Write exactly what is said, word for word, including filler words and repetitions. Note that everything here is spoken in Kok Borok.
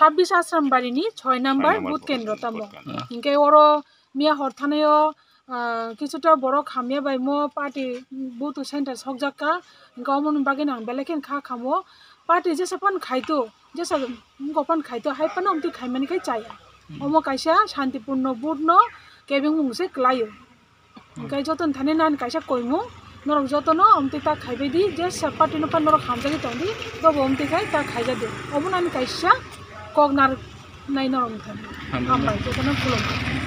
Chhabbish Ashram Bari ni choi number booth kendro tamo. Hinkhe oro miya hor thanaio, ah, kisuta borok hamya bai mo party booth center sokjak ka. Hinkhe omo ni bagwi ang belai khe kha khamo. Party jesa phan khaito, jesa wngkok phan khaito, hai phano omtwi khaimani khai chaya. Omo kaisa shantipurno booth no kebengmung se kwlaio. Hinkhe joto ni thani nani kaisa koimung, norok joto no omtwi ta khaibai di, jesa party no phan norok hamjagwi tong di, tobo omtwi khai ta khaijak di. Omo nani kaisa kok nar nai norok ni thani. Hambai joto no khulumkha.